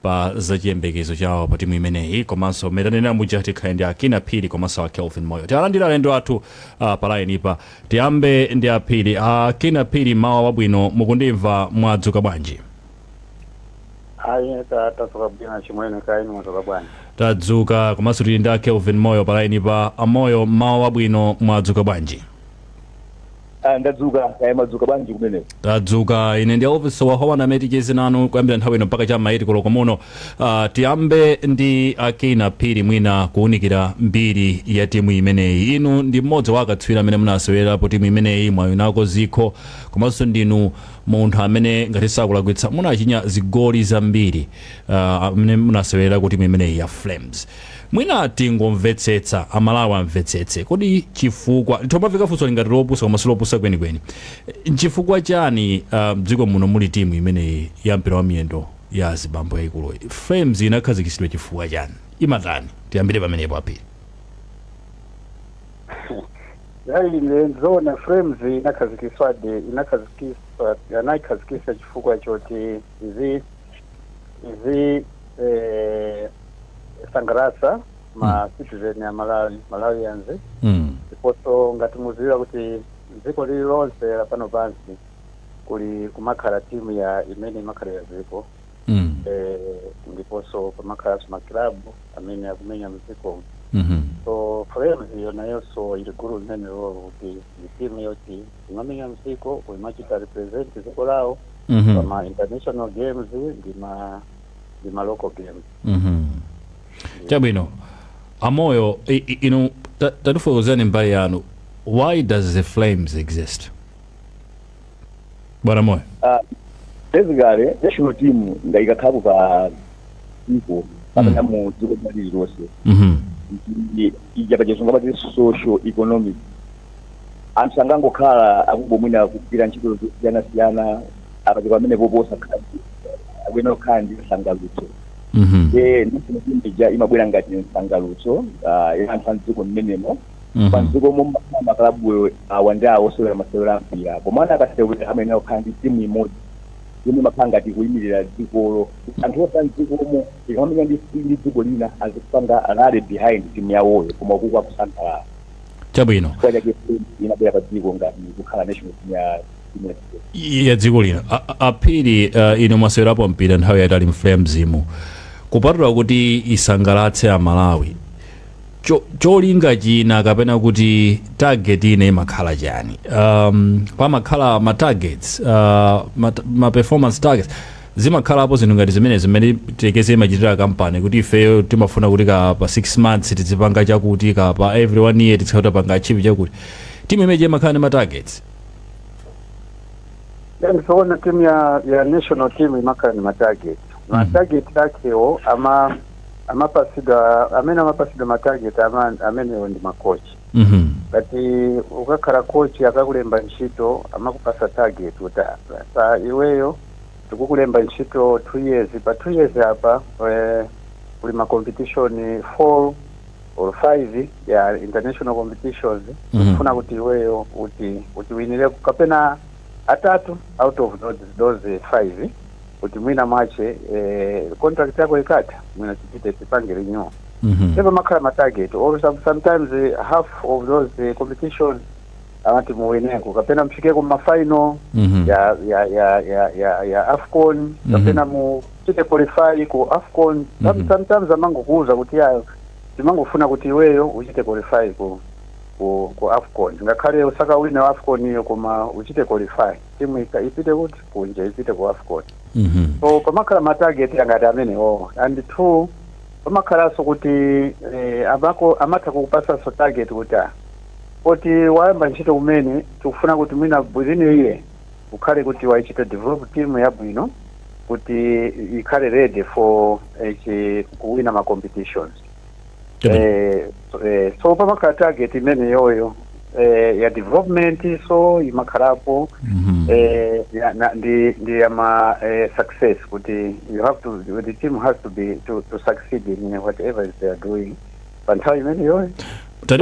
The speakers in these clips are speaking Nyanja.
Pa zachiyembekezo chawo pa timu imeneyi, komanso mmene tanena muja, tikhale ndi Akina Phiri komanso a Kelvin Moyo. Tialandira alendo athu pa line ipa. Tiyambe ndi Aphiri. Akina Phiri, mawa wabwino, mukundimva? Mwadzuka bwanji? Ayi, tadzuka bwino chimwene, kaya inu mwadzuka bwanji? Tadzuka. Komanso tili ndi a Kelvin Moyo pa line pa. Amoyo, mawa wabwino, mwadzuka bwanji? Ah, ndadzuka, kaya madzuka bwanji kumeneko? Tadzuka. Ine ndi Elvis Wahowana amene ticheze nanu kuyambira nthawi ino mpaka cha 8 koloko muno. Tiyambe ndi Akina Phiri, mwina kuwunikira mbiri ya timu imeneyi. Inu ndi mmodzi wa akatswiri amene munasewerapo timu imeneyi, mwawinako zikho, komanso ndinu munthu amene, ngati sakulakwitsa, munachinya zigoli zambiri amene munasewera ku timu imeneyi ya Flames. Mwina tingomvetsetsa, Amalawi amvetsetse, kodi chifukwa thomafika funso lingati lopusa koma silopusa kwenikweni, nchifukwa chani mdziko muno muli timu imeneyi ya mpira wa miyendo ya azibambo yayikuluyi? Flames inakhazikitsidwa chifukwa chani? Imatani? Tiyambire pamenepo, Aphiri. Yayi, nzoona, Flames inakhazikiswadi, inakhazikiswa, anayikhazikisa chifukwa choti izi sangalatsa ma citizen ya Malawi, Malawians. Ndiponso ngati muziwira kuti dziko lililonse la pano pansi kuli kumakhala timu ya imene imakhala ya dziko. Ndiponso pamakhalanso makilabu amene akumenya mdziko. So Flames iyo nayonso ili gulu limene lolo kuti ndi timu yoti imamenya mdziko, imachita represent dziko lawo pama international games ndi ma local games. Chabwino. Amoyo, inu tatifotokozani mbali yanu. Why does the Flames exist, bwana Moyo? Basically, national team nga ikakhalapo pa dziko kapena mu dziko lina lililonse, ija pachizungu amati social economic, anthu sangangokhala akungomwina kugwira ntchito zosiyanasiyana apati pamene poposa akuyenera kukhala ndi msangalutso. National team ija imabwera ngati msangalutso ya anthu a mdziko mmenemo. Pa mdziko momwe makalabu awa ndi awo osewera masewera ampira, komana akasewera amayenera kukhala ndi timu imodzi yomwe imakhala ngati kuyimirira dzikolo. Anthu onse a mdzikomo ikamamenya ndi dziko lina azipanga rally behind timu yawoyo, koma ukuku akusangalala. Chifukwa chake inabwera pa dziko ngati kukhala national team ya timu ya dziko. Ya dziko lino. Aphiri, inu mwasewerapo mpira nthawi yayitali mFlames imu. Kupatula kuti isangalatse Amalawi, cholinga china kapena kuti target ina imakhala chani? Pamakhala ma targets, ma performance targets, zimakhalapo zinthu ngati zimene tekeze imachitira kampani kuti ifeyo timafuna kuti ka pa 6 months tizipanga chakuti, ka pa every one year tizikhala tapanga achieve chakuti. Timu imeneyi imakhala ndi ma targets? Ndizoona, timu ya national team imakhala ni matarget. Matarget akewo amapasidwa, amene amapasidwa matarget amenewo ndi makochi. Ngati ukakhala coach, akakulemba ntchito amakupasa target kuti, "Ah, pa iweyo tikukulemba ntchito 2 years, pa 2 years apa kuli ma competition 4 or 5 ya international competitions, tikufuna kuti iweyo uti utiwinire kapena atatu out of those five, kuti mwina mwache contract yako ikatha, mwina tipite tipange renew." Never makhala ma target or sometimes half of those competitions amati muwineko kapena mfike kuma final ya AFCON, kapena muchite qualify ku AFCON. Sometimes amangokuuza kuti ya, timangofuna kuti iweyo uchite qualify ku AFCON, ngakhale usakawina AFCON iyo, koma uchite qualify, timu ipite kuti kunja, ipite ku AFCON. So pamakhala ma target angati amenewo. And two, pamakhalanso kuti abako amatha kukupasanso target kuti, ah, poti wayamba ntchito kumene, tikufuna kuti mwina within a year ukhale kuti waichita develop team yabwino kuti ikhale ready for kuwina ma competitions. So pamakhala target imene yoyo ya development, so imakhalapo ndi ama success, kuti you have to the team has to be to succeed in whatever they are doing pa nthawi imene yoyo.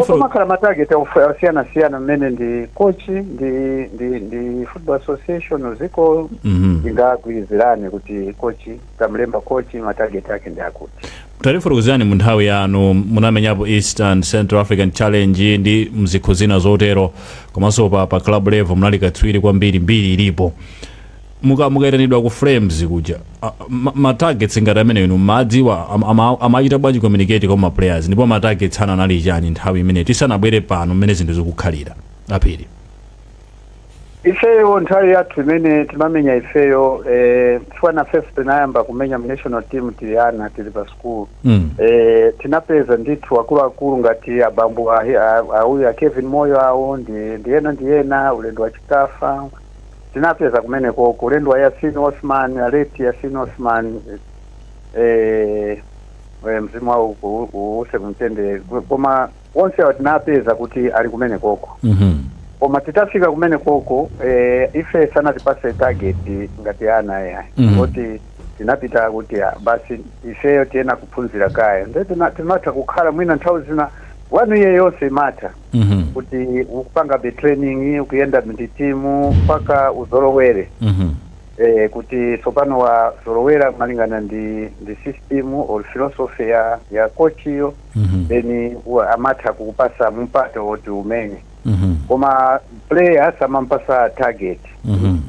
Pamakhala ma target osiyana-siyana mmene ndi coach ndi football association ziko ingagwirizirane kuti coach, tamlemba coach, ma target ake ndi akuti. Tatifotokozerani, mu nthawi yanu munamenyapo East and Central African Challenge ndi mzikho zina zotero, komanso pa club level munali katswiri kwambiri, mbiri ilipo. Mukayitanidwa ku Flames kuja, ma targets ngati amene inu madziwa, amachita bwanji communicate kwa ma players, ndipo ma targets anu anali chani nthawi imene, tisanabwere pano mmene zinthu zikukhalira, Aphiri? Ifeyo nthawi yathu imene timamenya ifeyo, chifukwa nafeso tinayamba kumenya mu national team tili ana, tili pa school. Tinapeza ndithu akuluakulu ngati abambo auyu a Kevin Moyo awo ndi ena ulendo wa Chikafa tinapeza kumeneko, ulendo wa Yasin Osman, aleti Yasin Osman, mzimu wawo uuse mtendere. Koma onse awo tinapeza kuti ali kumenekoko. Koma titafika kumene koko, ife sanatipase target ngati ana ya kuti tinapita kuti basi ifeyo tiyena kuphunzira kaya nde timatha kukhala mwina nthawi zina one year yonse imatha kuti ukupanga be training, ukuyenda ndi timu mpaka uzolowere kuti tsopano wazolowera malingana ndi system or philosophy ya coach iyo. Then amatha kukupasa mpata woti umenye. Koma player samampasa target.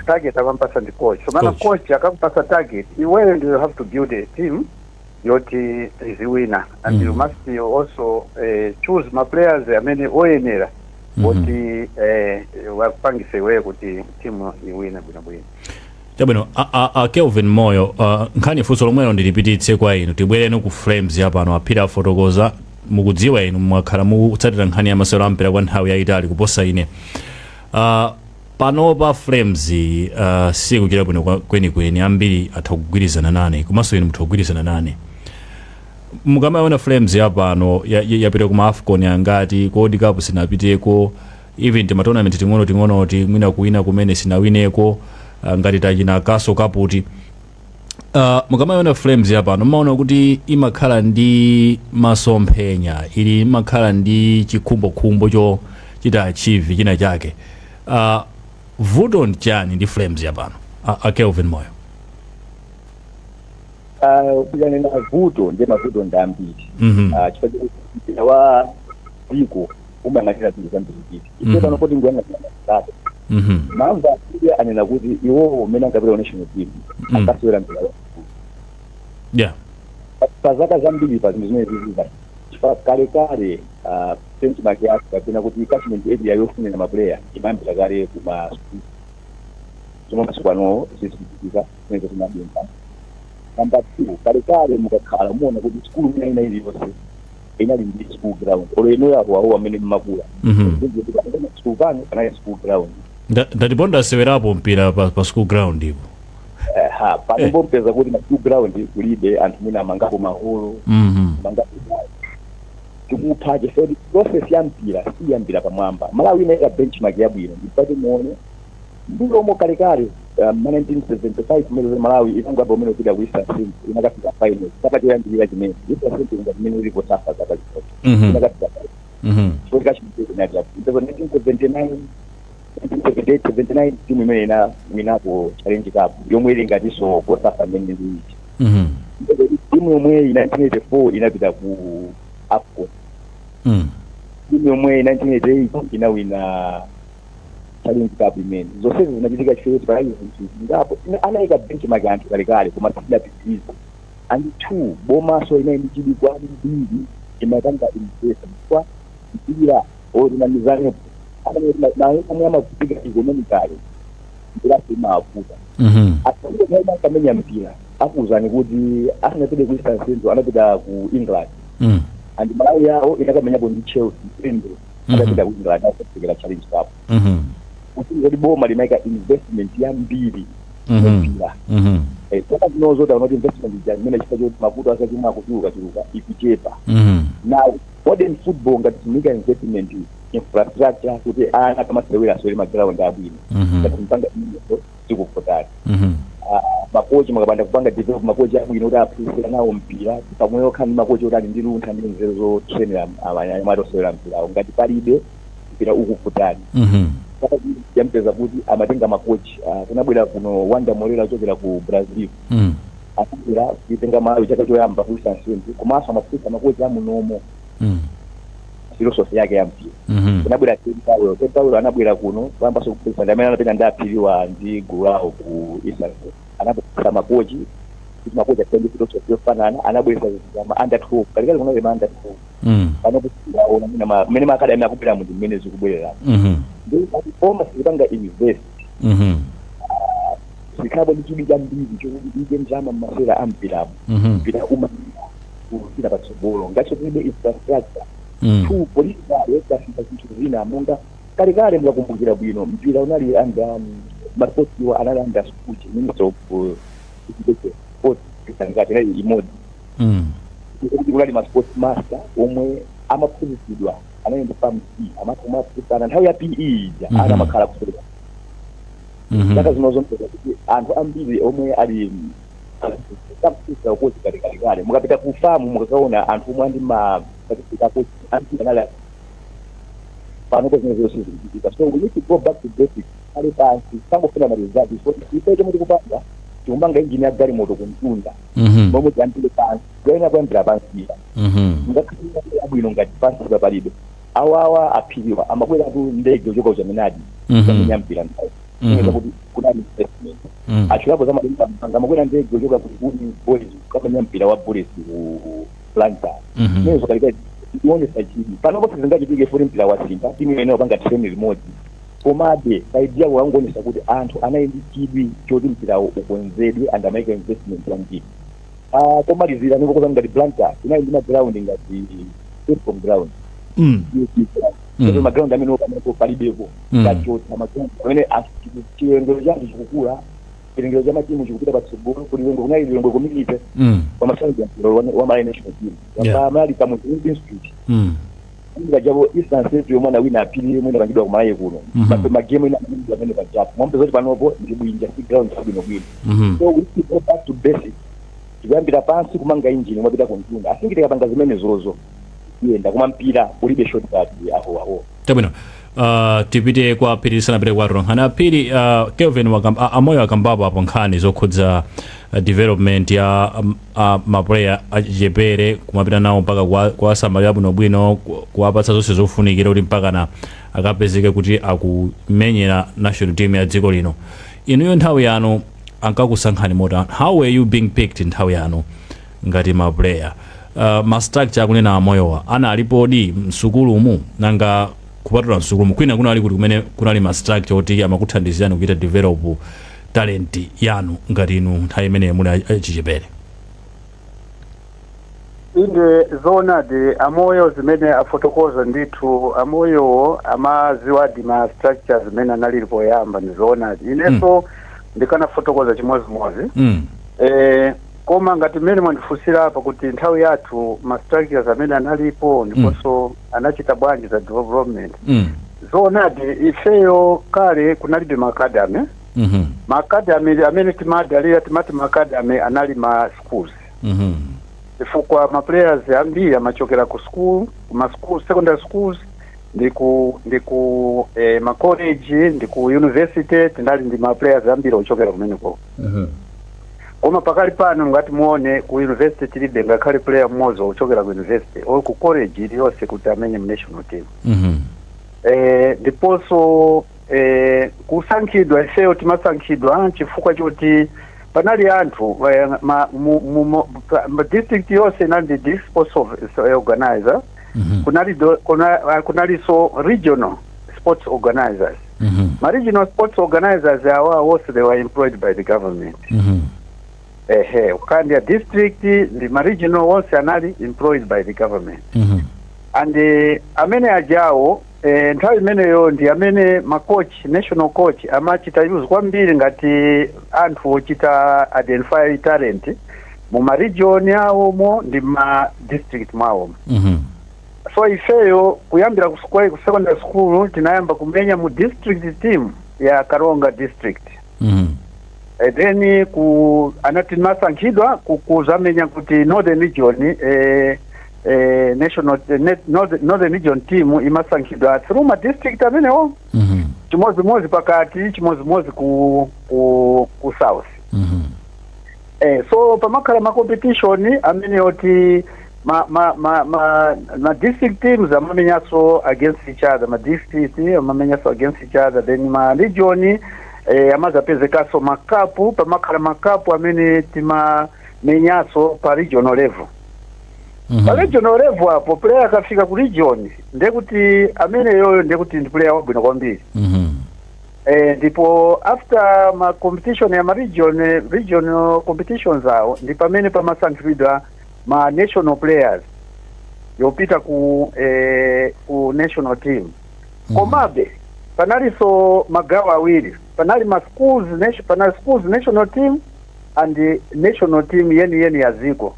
Target amampasa ndi coach. So mana Coach. Coach akakupasa target, iweyo you have to build a team yoti iziwina and you must also choose ma players amene oyenera kuti wakupangise iweyo kuti timu iwine bwinobwino. Chabwino, a Kelvin Moyo, nkhani funso lomwelo ndilipititse kwa inu. Tibwereni ku Flames yapano. Aphiri afotokoza, mukudziwa inu mwakhala mukutsatira nkhani ya masewero ampira kwa nthawi yayitali kuposa ine. Panopa Flames sikuchita bwino kwenikweni, ambiri atha kugwirizana nane, komanso inu mutha kugwirizana nane. Mukamaona Flames yapano, yapita kuma AFCON angati, World Cup sinapiteko, even tima tournament ting'ono ting'onoti mwina kuwina kumene sinawineko, ngati tachina kaso kaputi. Mukamaona Flames yapano, mmaona kuti imakhala ndi masomphenya, ili imakhala ndi chikhumbokhumbo cho chita achieve china chake? Vuto ndi chani ndi Flames yapano, a Kelvin Moyo? Kuyanena vuto, ndiye mavuto ndi ambiri. Chifukwa chakuti mpira wa dziko umayang'anira zinthu zambirimbiri. Ife pano poti nguyang'anira masata mamva iye anena kuti iwowo umene ankapita ku national team ankasewera mpira wa pa zaka zambiri pa zinthu zimene ziziza, chifukwa kalekale benchmark yathu kapena kuti catchment area yofunira ma player imayambira kale kuma zomwe masiku ano zizikuchitika zimene zimadimba. Number two, kalekale mukakhala muona kuti skulu ina ina iliyonse inali ndi school ground, olo ino yawo awo amene mmakula school pano panali school ground. Ndatipo ndasewerapo mpira pa school ground ipo. Ha, pano mpompeza kuti ma school ground kulibe, anthu mwina amangapo maholo, amangapo. Tikupha chifukwa process ya mpira siyambira pamwamba. Malawi inayika benchmark yabwino, ndipati muone mbuyomo kalekale, ma 1975 kumene Malawi inangwamba umene kupita ku Eastern Central, inakafika final chaka choyambirira chimene Eastern Central ngati imene ilipo safa zaka zinozo inakafika final chifukwa kachimene ndipo 1979, 1978, 79 timu imene ina winako Challenge Cup yomwe ili ngatinso kosafa imene ndiyiti. Timu yomweyi 1984 inapita ku AFCON. Timu yomweyi 1988 inawina Challenge Cup imene. Zonsezi zinachitika chifukwa kuti panali zinthu zingapo anayika benchmark anthu kalekale, koma sidapitiriza. And two, bomaso inali ndi chidwi kwambiri, imapanga invest chifukwa mpira otinamizane omwe amavutika economically, mpira imavuta. Asante nthawi ankamenya mpira akuwuzani kuti asanapite ku Eastern Central anapita ku England and Malawi yawo inakamenyapo ndi Chelsea endo atapita ku England akasekera Challenge Cup. Kuti boma limayika investment yambiri mumpira. Chaka chinozo taona kuti investment ija imene chifukwa choti mavuto asachuma akuchuluka chuluka ikuchepa. Now modern football, ngati timika investment infrastructure kuti ana kamasewera asewere ma ground abwino, ngati mpanga imenezo tikuvotani. Makochi, mukapanda kupanga develop makochi abwino kuti aphunzira nawo mpira pamwe, okhala ndi makochi oti ali ndi luntha ndi nzeru zotrainera anyamata osewera mpirawo, ngati palibe, mpira ukuvutani. Yampeza kuti amatenga makochi, kunabwera kuno Wanda Morera ochokera ku Brazil. Anabwera kuitenga Malawi chaka choyamba ku Sansembe, komanso amaphunzitsa makochi amunomo philosophy yake ya mpira. Kunabwera Ted Powell. Ted Powell anabwera kuno kuyambanso kuphunzitsa, ndi amene anapita ndi aphiriwa ndi gulu lawo ku Eastern. Anabweretsa makochi kuti makochi akhale ndi philosophy yofanana. Anabweretsa ma under 12. Kalikali kunali ma under 12. Pano kuaona mmene ma academy akubwera mu, mmene zikubwerera. Ndi boma silipanga invest, sikhapo ndi chidwi chambiri chokuti ike ndalama mmasewera a mpiramo, mpira uma kupita patsogolo ngatinso tilibe infrastructure. Two, politically tasintha zinthu zina, monga kalekale, mukakumbukira bwino, mpira unali under masports iwo anali under sport, Minister of Education, Sport ngati inali imodzi. Kuti kunali ma sports master omwe amaphunzitsidwa, anali ndi FAM C, amaphunzitsana nthawi ya PE ija. Ana amakhala kusewera. Zaka zino zompeza kuti anthu ambiri omwe ali sakuphunzitsa ukochi kalekale, mukapita ku FAM mukakaona anthu omwe andi ma certificate akochi ambiri anali panopo. Zimene zonse zikuchitika, so we need to go back to basics. Ali pansi sangofuna ma result, so ife chomwe tikupanga, tikumanga injini ya galimoto kumtunda momwe tiyambire pansi, kuyena kuyambira pansipa. Ngakhale abwino ngati pansi palibe, awawa aphiriwa amakwera tu ndege kuchoka kuchaminadi kamenya mpira nthawi kuti kunali investment. Achulapo za madenga, amakwera ndege kuchoka ku Likuni Boys kamenya mpira wa Bullets ku Blantyre. Zimenezo kalikali tionesa chidwi. Panopo sizingachitike futi, mpira wasintha, timu imene panga training limodzi, komabe ka idea kukangoonesa kuti anthu anali ndi chidwi choti mpirawo ukonzedwe and amaika investment yambiri. Komalizira, ndikokoza ngati Blantyre inali ndi maground ngati Escom ground, maground amene pamene palibepo. Tachotsa maground pamene chiwerengero chanthu chikukula, chiwerengero cha matimu chikupita patsogolo. Kuti Lilongwe, kunali Lilongwe Community pamasanji mpira wa Malawi national team. Pamali Kamuzu Institute kajapo Eastern State yomwe anawina apiri yomwe inapangidwa kumalawi kuno. Magemu ina amene pajapo mwambe zoti panopo ndi bwinja, si ground bwinobwino. So we need to go back to basic, tikuyambira pansi kumanga injini mwapita kumtunda. Asingi tikapanga zimene zozo iyenda, koma mpira ulibe shortcut aho aho. Chabwino, tipite kwa Phiri tisanapite kwa Ronkhani Aphiri. Kelvin Amoyo akambapo apo nkhani zokhudza development ya maplayer achichepere, kumapita nawo mpaka kuwasamalira bwinobwino, kuwapatsa zonse zofunikira kuti mpakana akapezeke kuti akumenyera national team ya dziko lino. Inuyo nthawi yanu ankakusankhani motani? How were you being picked nthawi yanu ngati maplayer? Ma structure akunena amoyowa ana alipodi msukulumu? Nanga kupatula msukulumu, kwina kunali kuti kumene kunali ma structure oti amakuthandizirani kuchita develop talent yanu ngati inu nthawi imene muli achichepere? Inde, zoonadi, amoyo zimene afotokoza ndithu, amoyowo amaziwadi ma structures zimene analili poyamba, ndi zoonadi. Inenso ndikanafotokoza chimozimozi. Koma ngati mmene mwandifunsira apa kuti nthawi yathu ma structures amene analipo ndiponso anachita bwanji za development, zoonadi, ifeyo kale kunalibe ma academy. Ma academy amene timadalira, timati ma academy, anali ma schools, chifukwa ma players ambiri amachokera ku school, kuma school, secondary schools ndi ku ma college ndi ku university. Tinali ndi ma players ambiri ochokera kumeneko. Koma pakali pano ngati muone ku university, tilibe ngakhale player mmodzi ochokera ku university or ku college iliyonse kuti amenye mu national team. Ndiponso kusankhidwa, ifeyo timasankhidwa chifukwa choti panali anthu ma district yonse inali ndi district sports organizer. Kunalinso regional sports organizers. Ma regional sports organizers awa wonse, they were employed by the government. Ehe, kandi ya district ndi ma regional wonse anali employed by the government. And amene ajawo, nthawi imeneyo ndi amene ma coach, national coach amachita use kwambiri ngati anthu ochita identify talent mu ma region awomo ndi ma district mwawomo. So ifeyo kuyambira ku secondary school tinayamba kumenya mu district team ya Karonga District. Then ku anati masankhidwa kuzamenya kuti Northern Region, national Northern Region team imasankhidwa through ma district amenewo, chimozimozi pakati, chimozimozi ku south. So pamakhala ma competition amene oti ma district teams amamenyanso against each other, ma district amamenyanso against each other, then ma region amazapezekaso ma cup. Pamakhala ma cup amene timamenyanso pa regional level. Pa regional level apo, player akafika ku region, ndekuti amene yoyo ndekuti ndi player wabwino kwambiri. Ndipo after ma competition ya ma region, regional competitions awo, ndi pamene pamasankhidwa ma national players yopita ku national team. Komabe panalinso magawo awiri: panali ma schools nation, panali schools national team and national team yeni yeni ya ziko.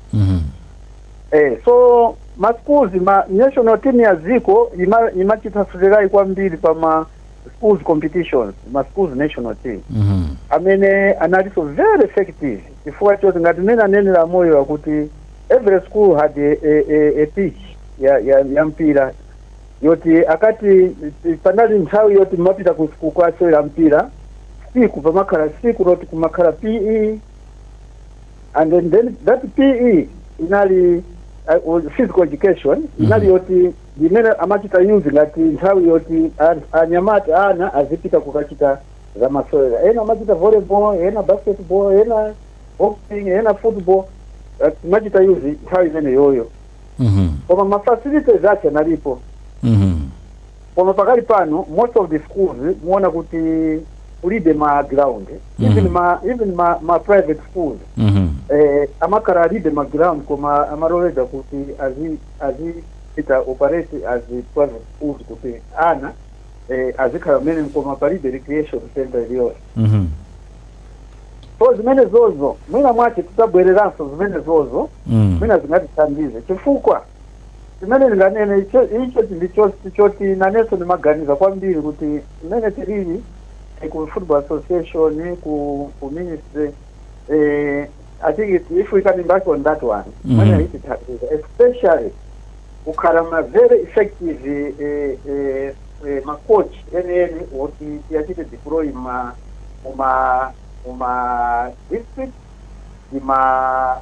So ma schools, ma national team ya ziko imachita rely kwambiri pa ma schools competitions, ma schools national team amene analinso very effective, chifukwa choti ngati mmene anenera Moyo akuti every school had a pitch ya mpira, yoti akati panali nthawi yoti mapita ku school kwasewera mpira siku, pamakhala siku loti kumakhala PE, and then that PE inali physical education, inali yoti imene amachita use ngati nthawi yoti anyamata, ana azipita kukachita zamasewera. Ena amachita volleyball, ena basketball, ena boxing, ena football. Timachita use nthawi imene yoyo, koma ma facilities ache analipo. Koma pakali pano most of the schools muona kuti kulibe ma ground, even ma private schools amakhala alibe ma ground, koma amaloledwa kuti azipita operate as private schools, kuti ana azikhala mmene, koma palibe recreation center iliyonse. So zimene zozo mwina mwache titabwereranso zimene zozo, mwina zingatithandize, chifukwa chimene ndinganene icho ndicho choti nanenso ndimaganiza kwambiri kuti mmene tilili ku Football Association, ku ministry, I think if we can embark on that one, mwina itithandiza, especially kukhala ma very effective ma coach enieni woti tiyachite deploy ma muma district ima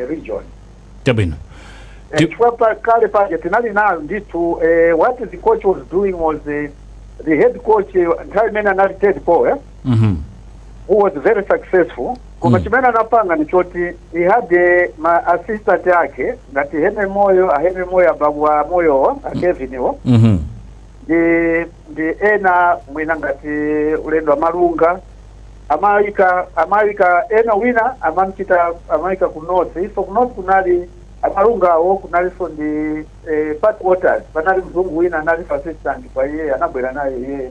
region. Chabwino. Chifukwa kale paja tinali nayo ndithu. What the coach was doing was, the head coach, nthawi imene anali Ted Paul, who was very successful, koma chimene anapanga ni choti he had ma assistant ake ngati Henry Moyo, a Henry Moyo, ababu a Moyowo, a Kevin wo, ndi ena mwina ngati ulendo amalunga, amayika ena, wina amamchita amayika ku north. So ku north kunali amalungawo, kunalinso ndi Pat Waters, panali mzungu wina anali assistant kwa iye, anabwera naye iye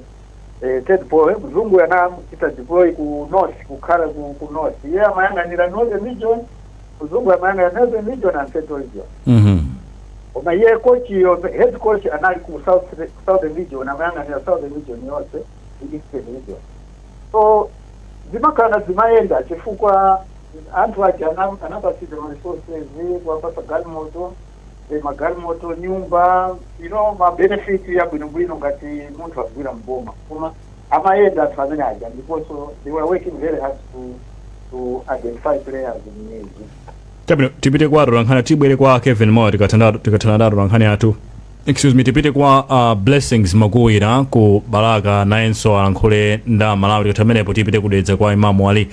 Ted Paul. Mzungu anamchita deploy ku north, kukhala ku north. Iye amayang'anira Northern Region, mzungu amayang'anira Northern Region and Central Region. Koma iye coach yo, head coach, anali ku Southern Region, amayang'anira Southern Region yonse ndi Eastern Region. So zimakhala zimayenda chifukwa anthu aja anapatsidwa ma resources, kuwapasa galimoto, magalimoto, nyumba, ma benefit yabwinobwino ngati munthu agwira mboma. Koma amayenda anthu amene aja, ndiponso they were working very hard to identify players in need. Chabwino, tipite kwa atolankhani, tibwere kwa Kevin Moyo tikathana ndi atolankhani athu. Excuse me, tipite kwa Blessings Makuwira ku Balaka, nayenso alankhule nda Malawi. Tikatha pamenepo tipite kudedza kwa Imamu Ali.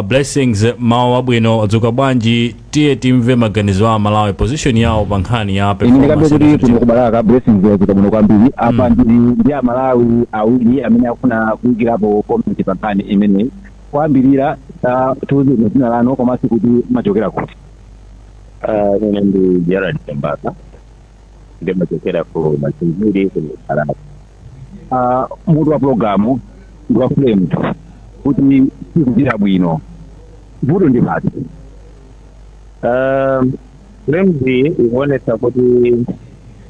Blessings, mawu abwino, adzuka bwanji? Tiye timve maganizo a Malawi, position yawo pa nkhani ya Ine ndikambe performance kuti ya kuno kuBalaka, Blessings, yadzuka bwino kwambiri. Apa ndili ndi Amalawi awiri amene akufuna kuyikirapo comment pa nkhani imeneyi. Kuyambirira, tiuzeni dzina lanu komanso kuti machokera kuti. Ine ndi Gerald Chambaka, ndimachokera ku Machinjiri ku Balaka. Mutu wa programu ndi wa Flames, kuti sikuchita bwino, vuto ndi pati? Flames ikuonetsa kuti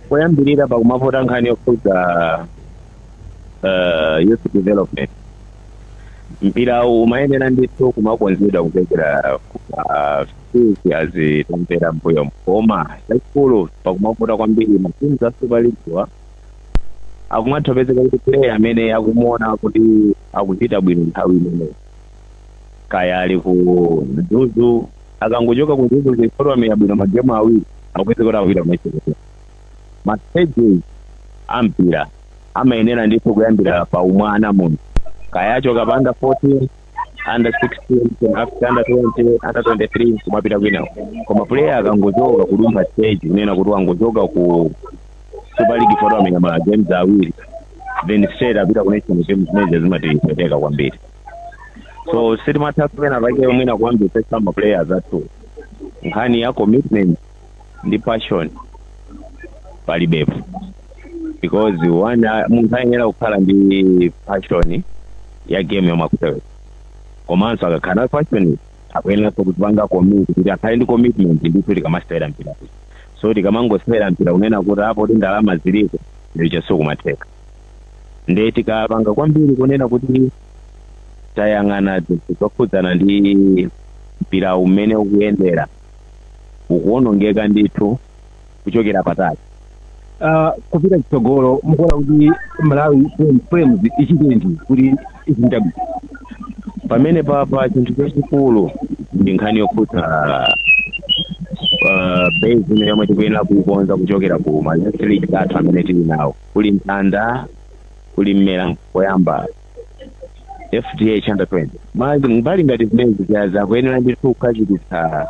poyambirira pakumavota nkhani yokhudza youth development. Mpira umayenera ndithu kumakonzedwa kuchokera kuma field azitamvera mbuyo, koma chachikulu pakumavuta kwambiri matimu za Super League akumatha pezeka kuti player amene akumuona kuti akuchita bwino nthawi imeneyo, kaya ali ku Mzuzu, akangochoka ku Mzuzu kuifotoamira bwino magemu awiri, akupeza kuti akupita kunational. Ma stages ampira amayenera ndithu kuyambira pa umwana munthu, kaya achoka pa under 14, under 16, after under 20, under 23, kumapita kwina. Koma player akangochoka kudumpha stage, kunena kuti wangochoka ku Super League foto amenya ma games awiri, then straight apita ku national team, zimene zimatipweteka kwambiri. So sitimatha pena pake mwina kuwamvetsetsa ma players athu. Nkhani ya commitment ndi passion palibepo, because one, munthu ayenera kukhala ndi passion ya game yomwe akusewera, komanso akakhala na passion akuyeneranso kupanga commit, kuti akhale ndi commitment ndithu tikamasewera mpira. So tikamangosewera mpira kunena kuti apo ti ndalama ziliko, ndicho sikumatheka. Nde tikapanga kwambiri kunena kuti tayang'ana zinthu zokhudzana ndi mpira umene ukuyendera, ukuwonongeka ndithu kuchokera patali. Kupita chitsogolo, mukuona kuti Malawi Flames ichitenji kuti ichita bwino? Pamene papa chinthu chachikulu ndi nkhani yokhudza base ino yomwe tikuyenera kuikonza kuchokera ku ma youth league athu amene tili nawo. Kuli Mtanda, kuli Mmera poyamba, FDH under 20. Mbali ngati zimenezi zakuyenera ndithu kukhazikitsa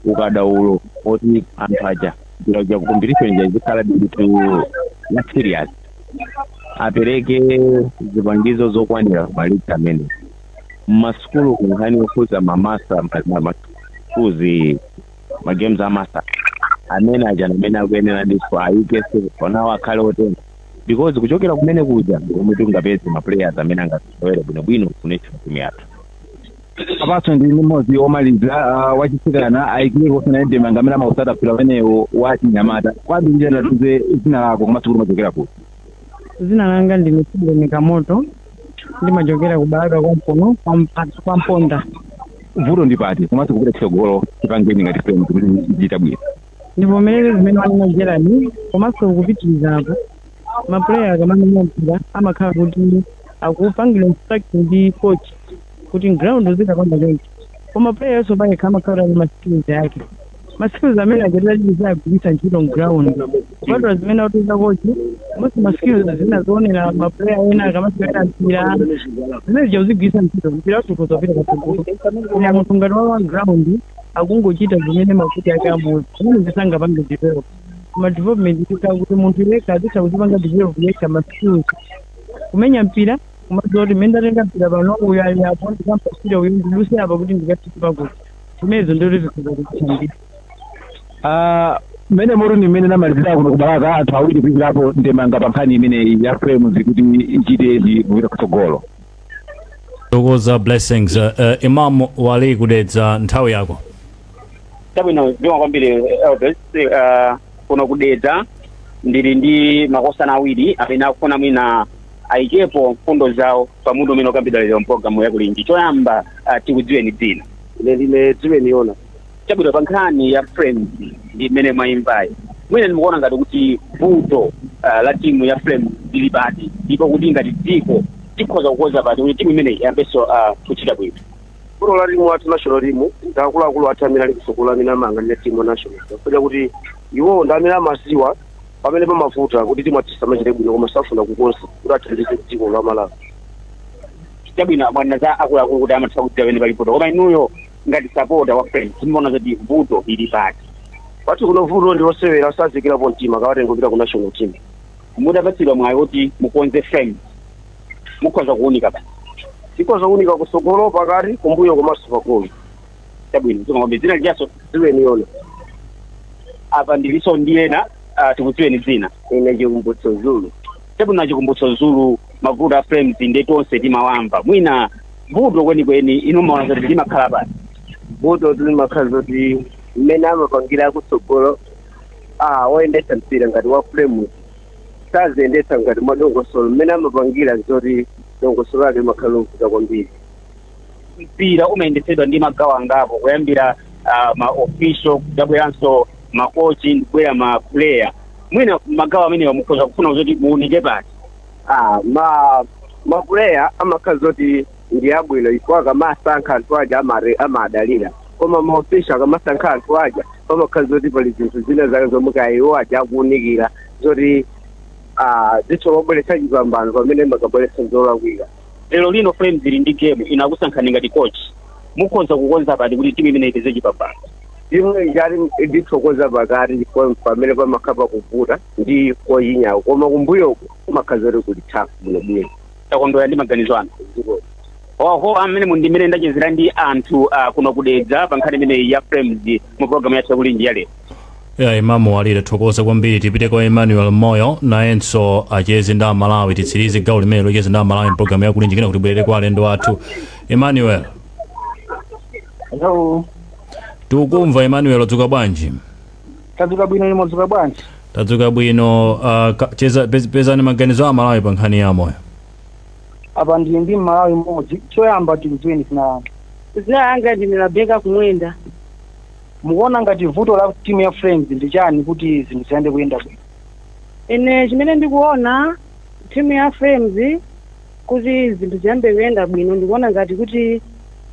ukadaulo oti anthu aja mpira kuja ku competition ija izikhala ndithu ya serious, apereke zipangizo zokwanira ku maligi amene mmasukulu. Ku nkhani yokhudza mamasa masukuzi, magames amasa amene aja amene akuyenera ndithu ayike onawo akhale otenga, because kuchokera kumene kuja komwe tingapeze ma players amene angasewere bwinobwino ku national team yathu. Apaso ndi mmodzi womaliza, wachisikana ayikire kosana ndemanga amene amausata mpira umenewo wa chinyamata. Kwambiri tatuze dzina lako komanso kuti umachokera kuti. Zina langa ndi Mifungo Mikamoto, ndimachokera ku Balaka konkuno kwa Mponda. Vuto ndi pati, komanso kupita chitsogolo chipangeni ngati Flames kuti ichita bwino? Ndivomereze zimene wanena Gerard, komanso kupitirizapo, maplayer akamamenya mpira amakhala kuti akupangira instruct ndi coach kuti ground uzikakonda chonchi, koma player yonso payekha amakhala ndi ma skills yake. Ma skills amene achitira agwiritsa ntchito mground, kupatula zimene akutiza coach, komanso ma skills zina zoonera maplayer ena akamasewera mpira, zimene zija uzigwiritsa ntchito, mpira wathu ukuzapita patsogolo. Koma munthu ngati wawa ground akungochita zimene makuti ake amuzi, zimene zisangapange develop. Koma development ikakhala kuti munthu yekha azitha kuzipanga develop yekha ma skills, kumenya mpira, kumadziwa kuti mmene ndatenga mpira pano, uyu ali apo, ndikampasira uyu, ndiluse apa kuti ndikafike pakuti, zimenezo ndoti zikhoza kutithandiza. Mmene mutu ni mmene namalizira kuno kubalaka anthu awiri kuikirapo ndemanga pa nkhani imeneyi ya Flames kuti ichite kupita kutsogolo. Tokoza Blessings. Imam Wali kudedza, nthawi yako. Chabwino, zikomo kwambiri Elvis. Kuno kudedza ndili ndi makosana awiri amene akufuna mwina ayikepo mfundo zawo pamutu umene ukambidwa lero mpologalamu yakulinji. Choyamba, tikudziweni dzina. Ine ndine Dziweni Yona. Chabwino, pa nkhani ya Flames ndi mmene mwayimbayi, mwina ndikuona ngati kuti vuto la timu ya Flames lili pati, ndipo kuti ngati dziko tikhoza kukonza pati kuti timu imeneyi iyambenso kuchita bwino? Vuto la timu athu, national team, ndi akuluakulu athu amene ali kusukulu amene amayang'anira timu ya national, chifukwa kuti iwowo ndi amene amaziwa pamene pamavuta kuti timu athu isamachite bwino, koma safuna kukonza kuti athandize dziko la Malawi. Chabwino, bwana, za akuluakulu kuti amatha kudziwa pamene pali vuto, koma inuyo ngati supporter wa Flames mumaona kuti vuto lili pati? Pati kuno vuto ndi osewera sazikirapo mtima kawatenga kupita ku national team. Mutapatsidwa mwayi kuti mukonze Flames, mukhoza kuwunika basi? Tikhoza kuwunika kusogolo, pakati, kumbuyo komanso pagolo. Chabwino, zikomo. Dzina lijaso? Dziweni Yona. Apa ndiliso ndi ena, tikudziweni dzina. Ine Chikumbutso Zulu. Chabwino, Chikumbutso Zulu, mavuto a Flames ndi tonse timawamva. Mwina vuto kwenikweni inu maona kuti limakhala pati? Vuto limakhala zoti mmene amapangira kutsogolo, woyendetsa mpira ngati wa Flames saziyendetsa ngati mwa dongosolo. Mmene amapangira zoti dongosolo lake limakhala lovuta kwambiri. Mpira umayendetsedwa ndi magawo angapo, kuyambira ma official, kudzabweranso makochi, ndikubwera ma player. Mwina magawo amenewa mukhoza kufuna kuti muunike pati? Ah, ma player amakhala zoti ndi abwino ifo akamasankha anthu aja amadalira, koma ma official akamasankha anthu aja pamakhala zoti pali zinthu zina zake zomwe kaya iwo aja akuwunikira zoti zitha kubweretsa chipambano pamene makabweretsa zolakwika. Lero lino Flames ili ndi game, inakusankhani ngati coach. Mukhoza kukonza pati kuti timu imene ipeze chipambano? Timu ijati ndithokoza pakati chifukwa pamene pamakhala pakuvuta ndi koyinyawo, koma kumbuyoko kumakhala zoti kuli tough bwinobwino. Takondwera ndi maganizo anu. Oho, amene mundimene ndachezera ndi anthu kuno kudedza pa nkhani imeneyi ya Flames mu programu yathu yakulinji ya lero. Ya, Imamu Walire, thokoza kwambiri. Tipite kwa Emmanuel Moyo, nayenso acheze ndi Amalawi. Titsirize gawo limene locheza ndi Amalawi mpulogalamu yakulinji, kena kuti tibwerere kwa alendo athu. Emmanuel. Hello. Tikukumva, Emmanuel. Udzuka bwanji? Tadzuka bwino, ine mwadzuka bwanji? Tadzuka bwino. Cheza pezani maganizo a Malawi pa nkhani ya Moyo. Apa ndili ndi Mmalawi mmodzi. Choyamba tikudziweni dzina lanu. Dzina langa ndine Rabeka Kumwenda. Mukuona ngati vuto la timu ya Flames ndi chani kuti zinthu ziyambe kuyenda bwino? Ine chimene ndikuona, timu ya Flames kuti zinthu ziyambe kuyenda bwino, ndikuona ngati kuti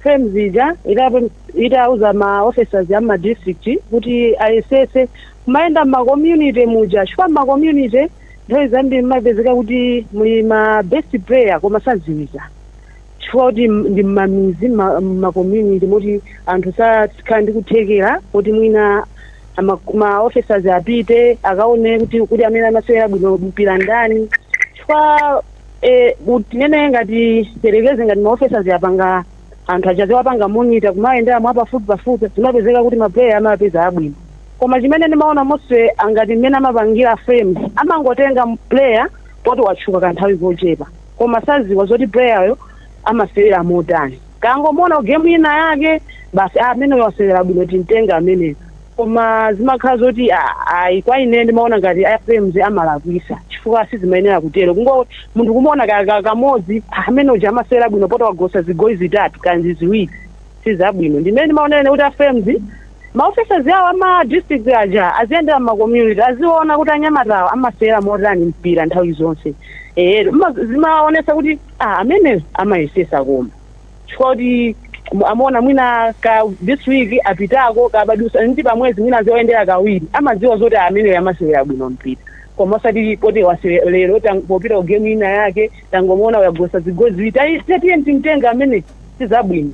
Flames ija itauza ma officers ya ma district kuti ayesese kumayenda ma community muja, chifukwa ma community nthawi zambiri mumapezeka kuti muli ma best player koma sadziwika, chifukwa kuti ndi mmamizi, ma community moti anthu sakhala ndi kuthekera kuti mwina ma officers apite akaone kuti amene amasewera bwino mpira ndani. Chifukwa tinene ngati perekeze ngati ma officers apanga anthu achaziwa apanga monitor kumayendera mwa pafupi pafupi, zimapezeka kuti ma player amapeza abwino. Koma chimene ndimaona mose angati mmene amapangira Flames, amangotenga player poti watchuka kanthawi kochepa, koma saziwa zoti player amasewera motani. Kangomona game ina yake basi, amene wasewera bwino, timtenga ameneyo. Koma zimakhala zoti ayi, kwa ine ndimaona ngati a Flames amalakwisa, chifukwa sizimayenera kutero. Kungo munthu kumuona kamodzi, amene uja amasewera bwino poti wagosa zigoli zitatu kanzi ziwiri, sizabwino. Ndimene ndimaonera kuti a Flames, ma officers awo ama district aja aziyendera ma community, aziona kuti anyamatawo amasewera motani mpira nthawi zonse. Zimaonesa kuti amene amayesesa, koma chifukwa kuti amaona mwina ka this week apitako kabadusa ndi pamwezi mwina azioyendera kawiri, amadziwa zoti amene amasewera bwino mpira. Koma osati poti wasewera lero, popita ku game ina yake tangomuona wagosa zigoli ziwiri, tatiye timtenga amene, sizabwino.